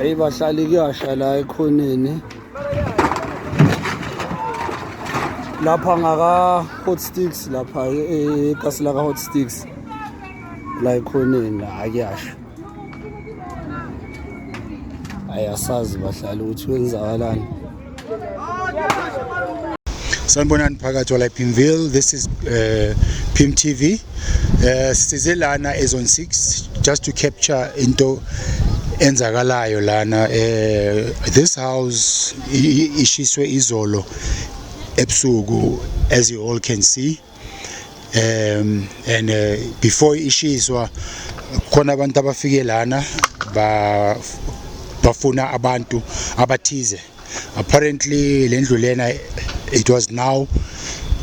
Hey bahlali, kuyasha la ekhoneni lapha ngaka Hot Sticks, lapha ekasi la ka Hot Sticks la ekhoneni la kuyasha. Ayasazi bahlali ukuthi kwenzakalani. Sanibonani phakathi wala Pimville. This is Pim TV. Size lana eZone 6 just to capture into enzakalayo lana. This house ishiswe izolo ebusuku, as you all can see. And before ishiswa, khona abantu abafike lana ba bafuna abantu abathize. Apparently le ndlu lena, it was now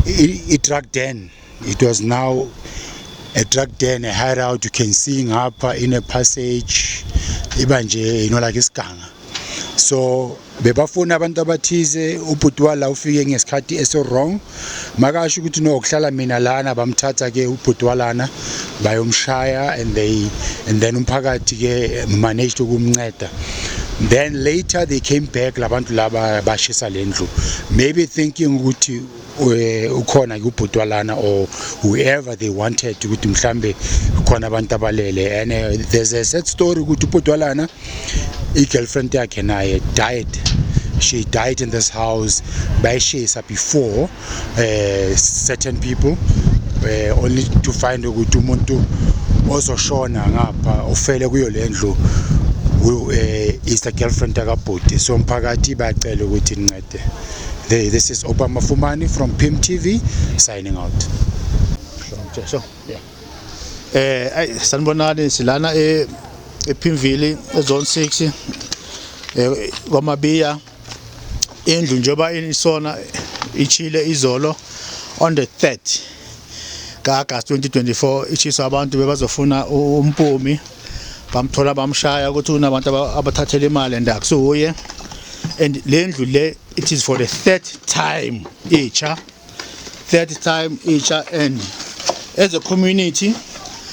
i drug den. It was now a drug den, a hideout. You can see ngapha in a passage iba nje like isiganga. So bebafuna abantu abathize. Ubhuti wala ufike ngesikhathi eso wrong, makasho ukuthi no, kuhlala mina lana. Bamthatha ke ubhuti walana, bayomshaya, and then umphakathi ke managed ukumnceda. Then later they came back labantu laba, bashisa lendlu, maybe thinking ukuthi ukhona ke ubhuti walana or whoever they wanted, ukuthi mhlambe khona abantu abalele. And there's a sad story ukuthi ubhuti walana, i-girlfriend yakhe naye died. She died in this house. Bayishisa before certain people, only to find ukuthi umuntu ozoshona ngapha ufele kuyo lendlu is the girlfriend yakabhuti. So umphakathi bayacela ukuthi nincede. This is Obama Fumani from Pim TV signing out. So yeah. Ay, sanibonani, silana ePimville, eZone 6, kwaMabiya. Indlu njengoba isona ichile izolo on the 3rd kaAugust 2024, ichiswa abantu bebazofuna uMpumi. Bamthola, bamshaya ukuthi kunabantu abathathela imali and akusuye. And le ndlu le, it is for the third time itsha, third time itsha. And as a community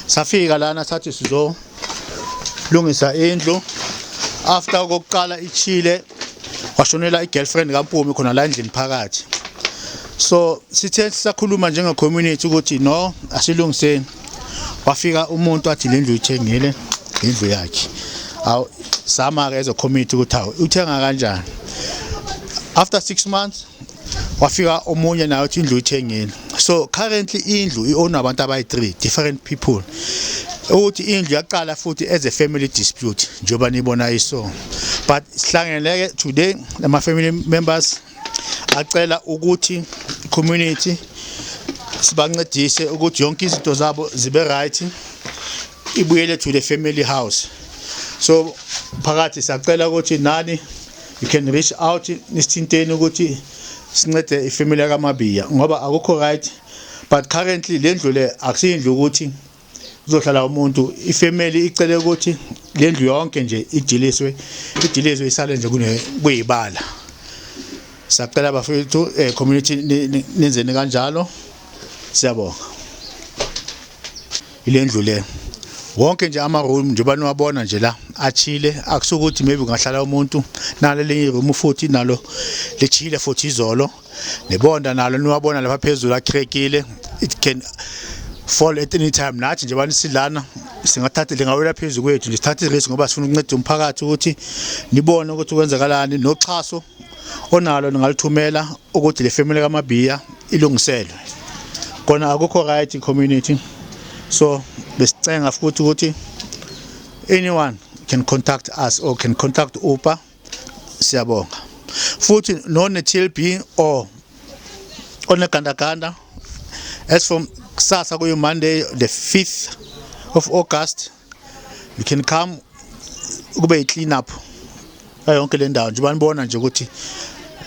safika lana, sathi sizo lungisa indlu after okokuqala ichile, washonela i-girlfriend kaMpumi khona la endlini phakathi. So sithe sisakhuluma njenge community ukuthi no, asilungiseni, wafika umuntu athi le ndlu uyithengile, indlu yakhe. Awu, sama ke as a community ukuthi awu, uthenga kanjani? After 6 months wafika omunye naye uthi indlu uyithengile. So currently indlu i-own abantu abayi-3 different people. Ukuthi indlu yaqala futhi as a family dispute njengoba nibona iso, but sihlangeneke today nama family members acela ukuthi community sibancedise ukuthi yonke izinto zabo zibe right, ibuyele to the family house. So phakathi siyacela ukuthi nani you can reach out, nisithinteni ukuthi sincede ifamily yakaMabiya ngoba akukho right. But currently le ndlu le akusiyindlu ukuthi kuzohlala umuntu. Ifamily icele ukuthi le ndlu yonke nje idiliswe, idilizwe, isale nje kune kuyibala. Siyacela bafethu, community, nenzeni kanjalo. Siyabonga. Ile ndlu le wonke nje ama room njengoba niwabona nje la achile, akusukuthi maybe kungahlala umuntu. Nalo elinye room futhi nalo lichile futhi izolo. Nebonda nalo niwabona lapha phezulu acrackile, it can fall at any time. Nathi njengoba nisilana singathatha lingawela phezulu kwethu nje. Sithatha i-risk ngoba sifuna ukunceda umphakathi ukuthi nibone ukuthi kwenzakalani. Noxhaso onalo ningalithumela ukuthi le family kaMabiya ilungiselwe kona. Akukho right, community. So besicenga futhi ukuthi anyone can contact us or can contact UPA. Siyabonga futhi none TLB or onegandaganda. As from kusasa kuyo Monday the 5th of August, you can come kube i-clean up yonke le ndawo njengoba nibona nje ukuthi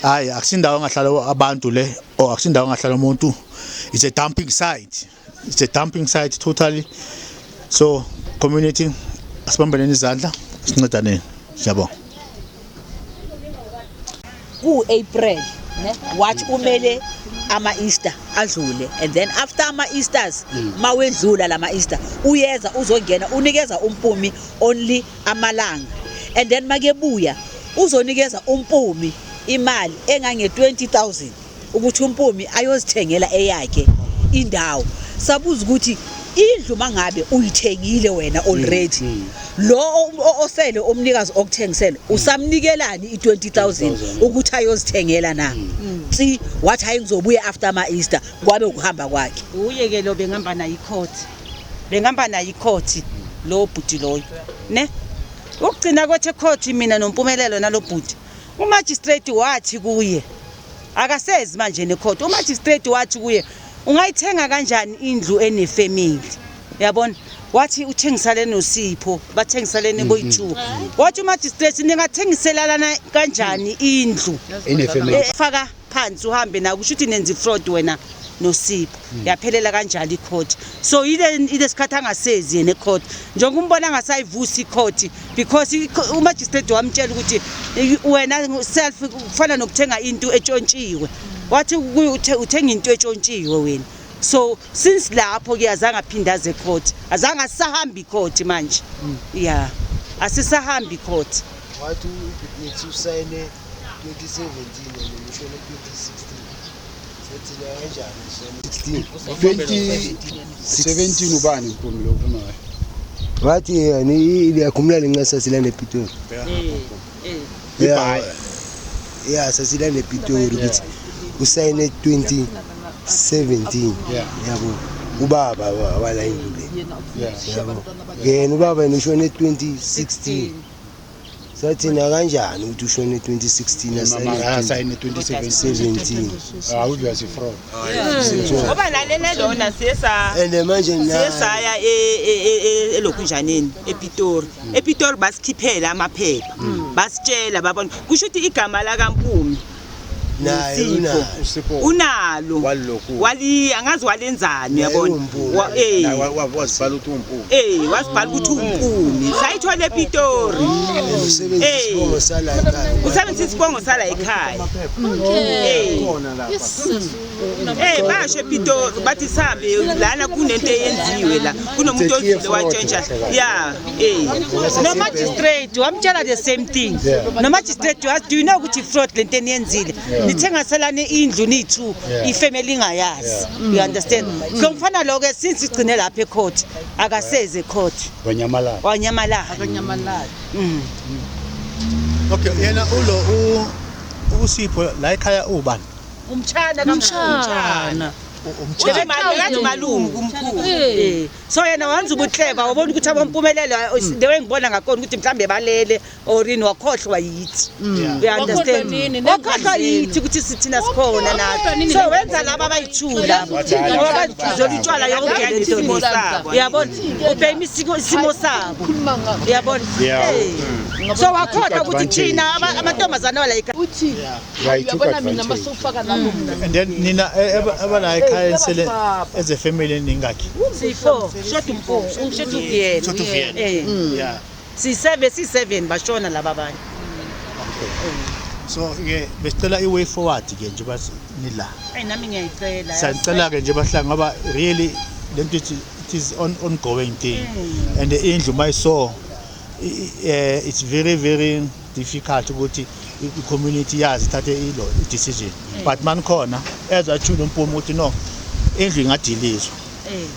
hayi, akusindawo engahlala abantu le or akusindawo engahlala umuntu. It's a dumping site, it's a dumping site totally. So community, asibambeneni izandla, sincedaneni. Siyabonga. Ku-April ne, wathi umele ama-Easter adlule, and then after ama-Easters mawedlula lama-Easter uyeza uzongena, unikeza uMpumi only amalanga. And then makebuya uzonikeza uMpumi imali engange 20,000 ukuthi uMpumi ayozithengela eyakhe indawo. Sabuza ukuthi indlu mangabe uyithengile wena already, lo osele umnikazi okuthengisela usamnikelani i20000 ukuthi ayozithengela na? Tsi wathi hayi, ngizobuya after ama Easter, kwabe ukuhamba kwakhe. Uye ke lo bengihamba naye icourt, bengihamba naye icourt lo bhuti loyo ne. Ukugcina kwethu ecourt, mina noMpumelelo nalo bhuti, umagistrate wathi kuye akasezi manje necourt. Umagistrate wathi kuye, "Ungayithenga kanjani indlu enefamily?" Yabona, wathi uthengisale noSipho, bathengisalene boyi-two. Wathi umagistrate, "Ningathengiselana kanjani indlu Ine-family?" Faka phansi uhambe nayo, kusho ukuthi nenza ifraud wena noSipho. Yaphelela kanjalo icourt. So ile sikhathi angasezi yena ecourt, njengoba umbona angasayivusi icourt, because umagistrate wamtshela ukuthi wena self kufana nokuthenga into etshontshiwe. Wathi kuye, uthenga into etshontshiwe wena." So since lapho ke azange aphinde aze ecourt, azange, asisahamba icourt manje ya, asisahambi icourt. Wathi ubhithi usayine 2017 and ushone 2016. Sathina kanjani usayine 16? 2017 ubani, Mpumi, lo uvumayo? Wathi yena iyakhumula lenxa sasilanda ePitori. Ibhayi. Ya, sasilanda ePitori ukuthi usayine 2017. Yabo, ubaba wala indlu le. Yabo, yena ubaba yena ushone 2016. Sathina kanjani ukuthi ushone 2016 Mama asayine 2017? 17. Ah, obvious fraud. Ngoba nalena lona siye sa And manje siye na saya elokhunjaneni ePitori. EPitori basikhiphela amaphepha, basitshela, babona kusho ukuthi igama lakaMpumi naye Nosipho. unayo. Usipho Unalo. Walokhu. Wali angazi walenzani. Naye Uyabona. uMpumi. Wazibhala ukuthi uMpumi. Wasibhala ukuthi uMpumi, sayithola ePitori. Usebenzisa isibongo sala ekhaya. Usebenzisa isibongo sala ekhaya. Basho ePitori bathi sihambe lana, kunento eyenziwe la, kunomuntu It's a clear ozile watshontsha. fraud. Ya, No magistrate wamtshela the same thing. No magistrate wathi, "Do you know ukuthi fraud lento eniyenzile? Nithengaselane indlu niyi-two, ifamily ingayazi." You understand? So mfana lo ke since igcine lapha ecourt, akaseze ecourt. Wanyamalala. Wanyamalala. Okay, yena ulo uSipho la ekhaya ubani? Umtshana kamshana. Umtshana. Uthi malume kumkhulu. So yena wanza ubuhleba, wabona ukuthi abompumelelo, the way ngibona ngakhona ukuthi mhlambe balele or ini, wakhohlwa yithi. You understand? Wakhohlwa nini? Wakhohlwa yithi ukuthi sithina sikhona nathi. So wenza laba abayi-two labo abaziphuzela utshwala yonke le nto Isimo le. sabo. Uyabona, ubhema isimo sabo, uyabona. So wakhohlwa ukuthi thina amantombazane wala ekhaya. Uthi Right, took uyabona mina advantage. masofaka nabo mina. And then nina abala ekhaya sele as a family ningakhi? Siyi-four, shoda umfo, ushoda uviyena. Shoda uviyena. Siyi-seven, siyi-seven, bashona laba abanye. So ke besicela i-way forward ke njengoba nila. Ayi, nami ngiyayicela. Siyacela ke nje bahlanga ngoba really lento it is on ongoing thing. And indlu mayiso it's very very difficult ukuthi i-community yazi ithathe ilo i-decision. But manikhona ezwathula uMpumi ukuthi no, indlu ingadilizwa.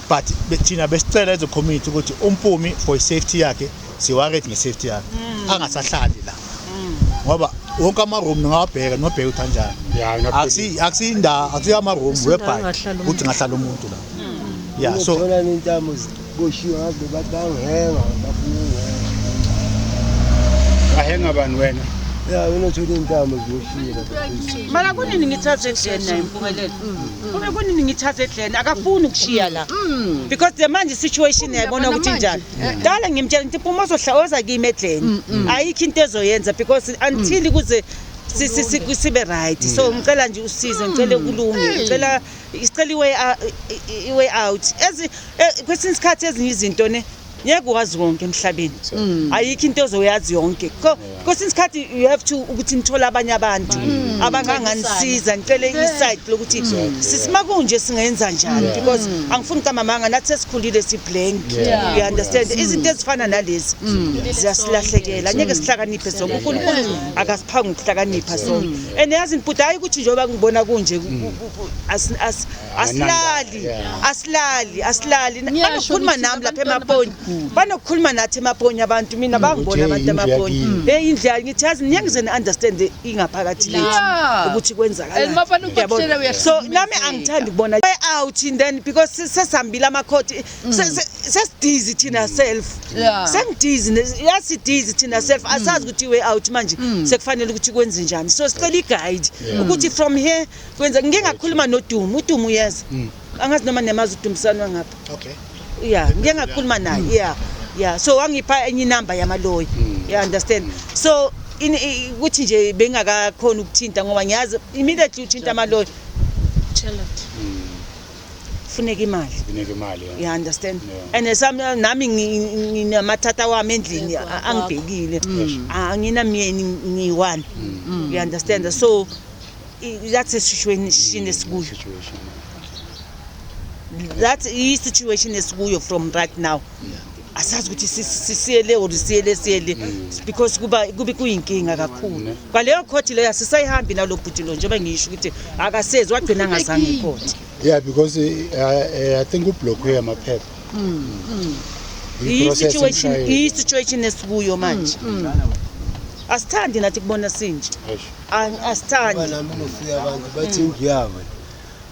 But thina besicela as a community ukuthi uMpumi for safety yakhe, si-worried nge-safety yakhe, angasahlali la ngoba wonke ama-room ningawabheka, ningabheka ukuthi anjani. Akusi indawo, akusiyo ama-room whereby ukuthi ngahlala umuntu la, yeah, so Uthola nentamo ziboshiwe ngabe bathi bangihenga, bafuna ungihenga. Ahenga bani wena? Ya, wena uthola intamo ziboshiwe lapha phezulu. Mara kunini ngithathe edleni naye Impumelelo, kube kunini ngithathe edleni, akafuni ukushiya la because the manje situation yayibona ukuthi njani. Dala ngimtshela ngithi, "Phuma, ozohla oza kimi edleni, ayikho into ezoyenza because until kuze sibe right." So ngicela nje usizo, ngicela kulunge, ngicela isicela i-way out. Kwesinye isikhathi ezinye izinto ne Ngeke wazi wonke emhlabeni. Ayikho into ozoyazi yonke. Kwesinye isikhathi you have to ukuthi nithole abanye abantu abanganganisiza, nicele i-side lokuthi sisima kunje singenza njani, because angifuni kamamanga nathi sesikhulile si-blank. You understand? Izinto ezifana nalezi ziyasilahlekela, ngeke sihlakaniphe sonke. UNkulunkulu akasiphanga ukuhlakanipha sonke. And yazi bhuti, hayi ukuthi njengoba ngibona kunje asilali, asilali, asilali. Ngiyasho Banokukhuluma ngithi nami lapha abantwana emaponi, banokukhuluma nathi emaponi abantu, mina bangibona Ukuthi abantu indlu emaponi. yakini. Hey, indlu yami, ngithi yazi ngeke ngize ni-understand ingaphakathi lethu ukuthi And kwenzakalani. mafana ukubakutshela Uyabona? So nami uyahlukumezeka. angithandi ukubona way out, and then because sesihambile amakhoti, sesi-dizzy thina self. Sengi-dizzy, yasi-dizzy thina self, asazi ukuthi i-way out manje sekufanele ukuthi kwenze njani. So sicela i-guide ukuthi from here kwenza. Ngike ngakhuluma noDumo, uDumo uyeza, angazi noma niyamazi uDumisani wangapha. Okay. Yeah, ngike ngakhuluma naye, yeah. So wangipha enye inamba yamaloya, you understand? So ukuthi nje bengakakhona ukuthinta ngoba ngiyazi immediately uthinta amaloya funeka imali. Funeka imali, yeah. You understand? Yeah. And nami nginamathatha wami endlini angibhekile, anginamyeni, ngiyi-one, you understand? So that's a situation esikuyo. Situation. That's i-situation esikuyo from right now. Asazi ukuthi siyele or siyele siyele, because kuba kube kuyinkinga kakhulu kwaleyo khothi leyo. Asisayihambi nalo bhuti lo, njengoba ngisho ukuthi akasezi, wagcina angazange ikhothi. Yeah, because I think ublockwe amaphepha. I-process I-situation emshayeli. I-situation esikuyo manje, asithandi nathi kubona sinje. Eish. Asithandi. Nami ngifika abantu bathi indlu yabo,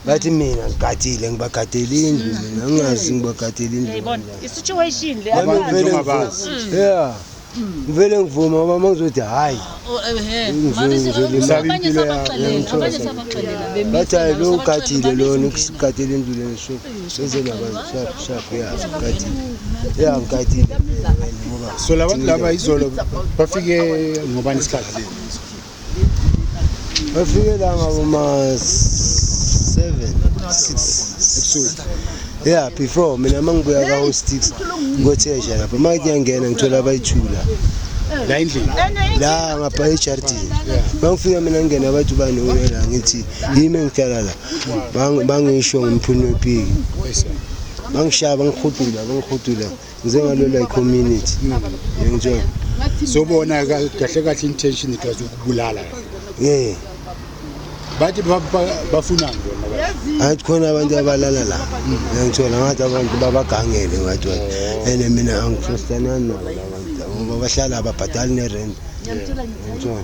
bathi mina ngigadile, ngibagadele indlu, mina ngingazi ngibagadele indlu. Uyayibona i-situation le. Nami Abantu ngivele ongabazi. ngivuma, yeah, ngivele ngivuma ngoba uma ngizothi hhayi Usaba Abanye impilo yakho. sabaxelela, abanye sabaxelela. Bathi hayi, lo ugadile lona, ugadele indlu lena, so senze nabantu sharp sharp. Ya, ngigadile, ya, ngigadile ngoba So laba laba izolo bafike ngobani isikhathi? Bafike la ngaboma 7, 6 Ebusuku. Yeah, before mina uma ngibuya ka-Hostix ngothesha lapha, uma ngithi ngiyangena ngithola abayithula La endlini. La ngapha ejardini. Bangifika mina ngingena, bathi ubani uye la? Ngithi yimi engihlala la. Bangisho ngumphuni wepiki, bangishaya, bangihudula, bangihudula ngize ngalwelwa i-community, ngithola. So bona kahle kahle intention it was ukubulala. Yeah. Bathi bafunani bona kahle? Athi khona abantu abalala la, ngithola ngathi abantu babagangele, ngathi and mina angifrustanani nabo la bantu laba, ngoba bahlala ababhadali ne-rent, ngithola.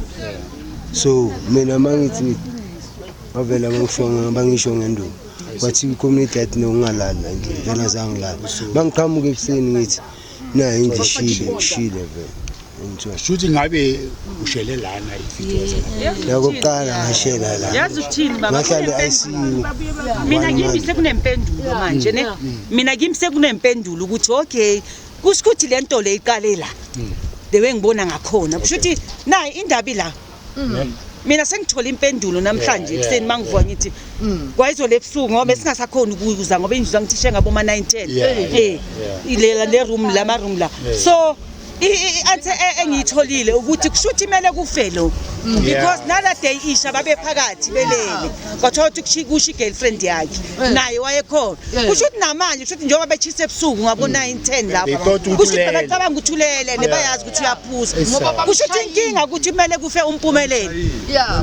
So mina uma ngithi bavela bangisho, bangisho ngenduku, kwathi i-community yathi nokungalali la endlini, vele azangilala. Bangiqhamuka ekuseni, ngithi nayo indlu ishile, ishile vele, ngithola. Shuthi ngabe ushele lana if it was Nakokuqala ngashela la. Yazi ukuthini baba? Ngahlala e-ICU. Mina One kimi month. sekunempendulo manje, ne mina kimi sekunempendulo ukuthi okay, kusho ukuthi le nto le iqale la, the way ngibona ngakhona, kusho ukuthi nayi indaba ila. Mina sengithola impendulo namhlanje ekuseni mangivuka, ngithi kwayizolo ebusuku, ngoba besingasakhoni ukuza ngoba indlu zangithishe ngaboma 9 10. Ilela le room la, ma room la. So i-answer engiyitholile ukuthi kusho ukuthi kumele kufe lo, because nala day isha babe phakathi belele, kwathiwa ukuthi kusho i-girlfriend yakhe naye wayekhona. Kusho ukuthi namanje, kusho ukuthi njengoba bechisa ebusuku ngabo 9 10 lapha, They thought ukuthi kusho ukuthi ulele. bebacabanga ukuthi ulele, nebayazi ukuthi uyaphuza. Ngoba Kusho ukuthi inkinga ukuthi kumele kufe uMpumelelo.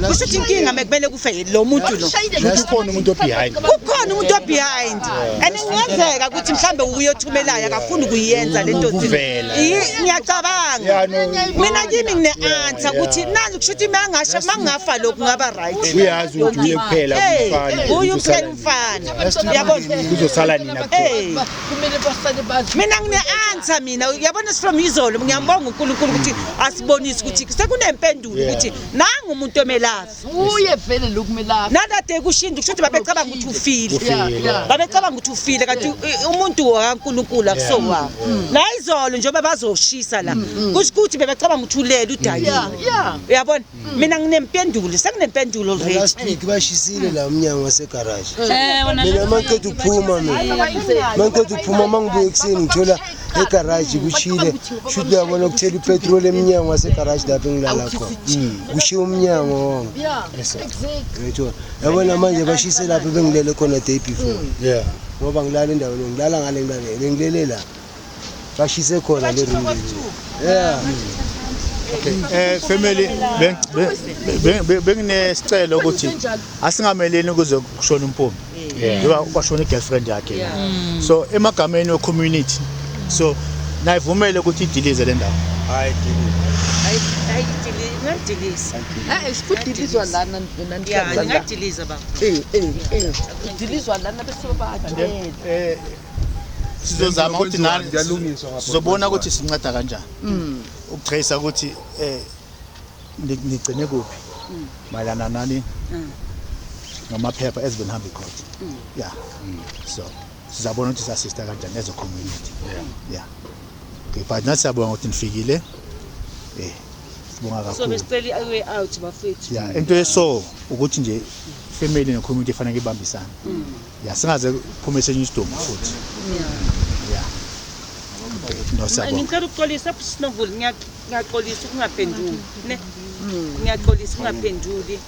Kusho ukuthi inkinga mekumele kufe lo muntu lo. Shuthi kukhona umuntu obehind. Kukhona umuntu obehind, and kungenzeka ukuthi mhlambe uyothumelayo akafuni ukuyenza lento. Ukuvela. Ngiyacabanga. Yeah, no. Mina kimi ngine-answer ukuthi nazi, kusho ukuthi mangasha mangafa lokhu kungaba right. Uyazi ukuthi uye kuphela Hey, umfana. uye kuphela umfana, uyabona? Kuzosala nina kuphela. Hey. Kumele basale bazi. Mina ngine-answer mina, uyabona, from izolo ngiyambonga uNkulunkulu ukuthi asibonise ukuthi sekunempendulo ukuthi nangu umuntu omelafi. Uye vele lokumele afe. Nalade kushinda, kusho ukuthi babecabanga ukuthi ufile. Ufile. Babecabanga ukuthi ufile, kanti umuntu wakaNkulunkulu akusowawo. La izolo njengoba bazoshisa la, kusho ukuthi bebecabanga ukuthi ulele, udayiwe. Uyabona, mina nginempendulo, sekunempendulo already. Last week bashisile la umnyango wasegaraji. Mina uma ngiqeda ukuphuma, mina uma ngiqeda ukuphuma, uma ngibuya ekuseni ngithola Egarage kushile shuthi uyabona ukuthela ipetrol eminyango wasegarage lapho engilala khona. Kushiya umnyango wonke. Exactly. Yabona manje bashise lapho bengilele khona day before. Yeah. Ngoba ngilala endaweni ngilala ngale ngilele la. Bashise khona le room. Yeah. Okay. Family benginesicelo ukuthi asingameleni ukuze kushone uMpumi. Njengoba kwashona igirlfriend yakhe. So emagameni we community. So nayivumele ukuthi idilize le ndawo. Hayi dilise. Hayi dilise, ngadilisa. Sikudilizwa lana Yeah, ngadiliza baba. Dilizwa lana bese babatshela. Sizozama ukuthi nani sizobona ukuthi sinceda kanjani. Ukutrace ukuthi nigcine kuphi mayelana nani ngamaphepha ezibenihamba icourt. Yeah. So sizabona ukuthi sasista kanjani as a community. Yeah. Okay, but nathi siyabonga ukuthi nifikile. Sibonga kakhulu. So besicela i way out bafethu. Yeah, into eso ukuthi nje family ne community ifanele ibambisane. Yeah, singaze kuphume esinye isidumbu futhi. Yeah. No siyabonga. Ngicela ukuxolisa Sinovuli, ngiyaxolisa ukungaphenduli, ne? Ngiyaxolisa ukungaphenduli.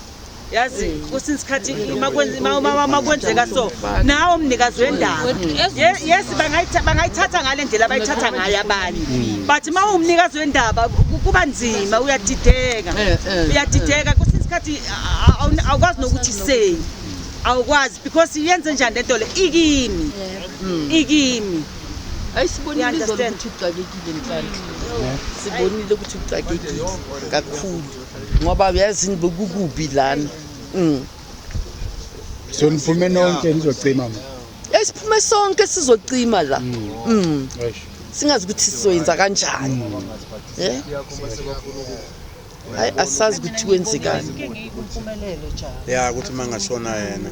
Yazi kwesinye isikhathi makwenzeka so nawe umnikazi wendaba. Yes, bangayithatha ngale ndlela abayithatha ngayo abanye. But uma uwumnikazi wendaba kuba nzima, uyadideka. Uyadideka kwesinye isikhathi awukwazi nokuthi say. Awukwazi because yenze njani lento le ikimi. Ikimi. Ayisibonile izolo ukuthi uxakekile Nhlanhla. Sibonile ukuthi uxakekile kakhulu ngoba uyazini bekukubi lana. So niphume nonke nizocima ma. Esiphume sonke sizocima la. Singazi ukuthi sizoyenza kanjani. Hayi asazi ukuthi kwenzekani. Yeah, ukuthi mangashona yena.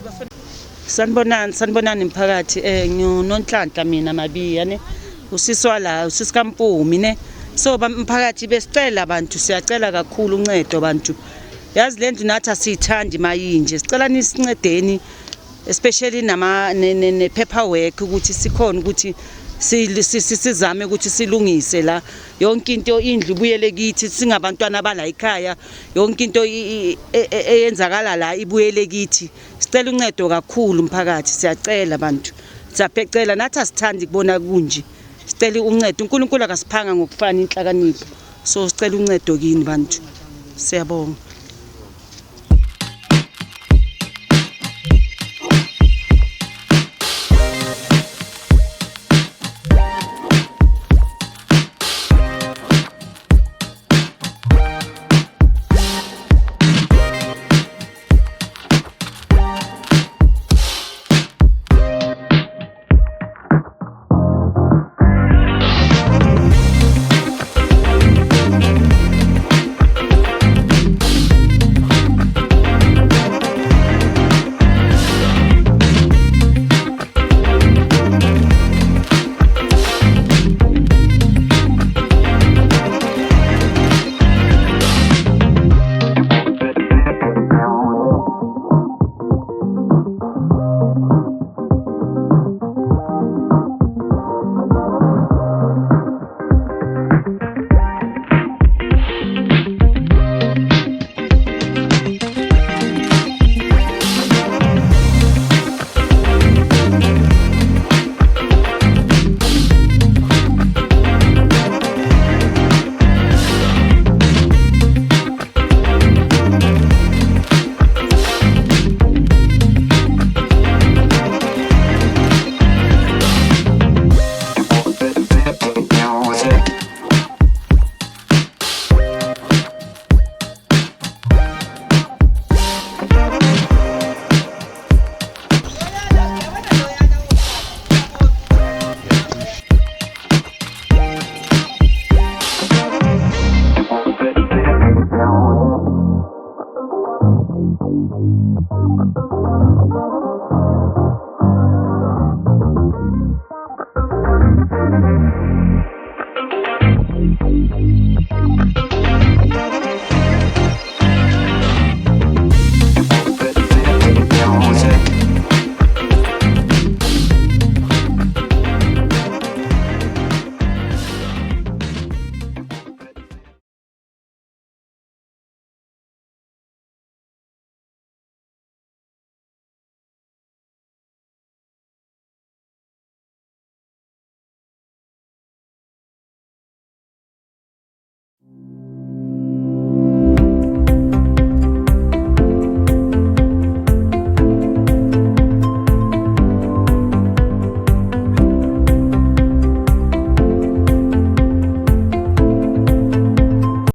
Sanibonani, sanibonani mphakathi. Nginonhlanhla mina Mabiya ne. Usiswa la, usisi kaMpumi ne. So mphakathi besicela abantu, siyacela kakhulu uncedo abantu. Yazi le ndlu nathi asiyithandi mayinje. Sicela nisincedeni especially nama ne paperwork ukuthi sikhona ukuthi sizame ukuthi silungise la yonke into, indlu ibuyele kithi, singabantwana bala ekhaya, yonke into eyenzakala la ibuyele kithi. Sicela uncedo kakhulu mphakathi, siyacela abantu. Siyacela nathi asithandi kubona kunje. Sicela uncedo, uNkulunkulu akasiphanga ngokufana inhlakanipho. So sicela uncedo kini bantu. Siyabonga.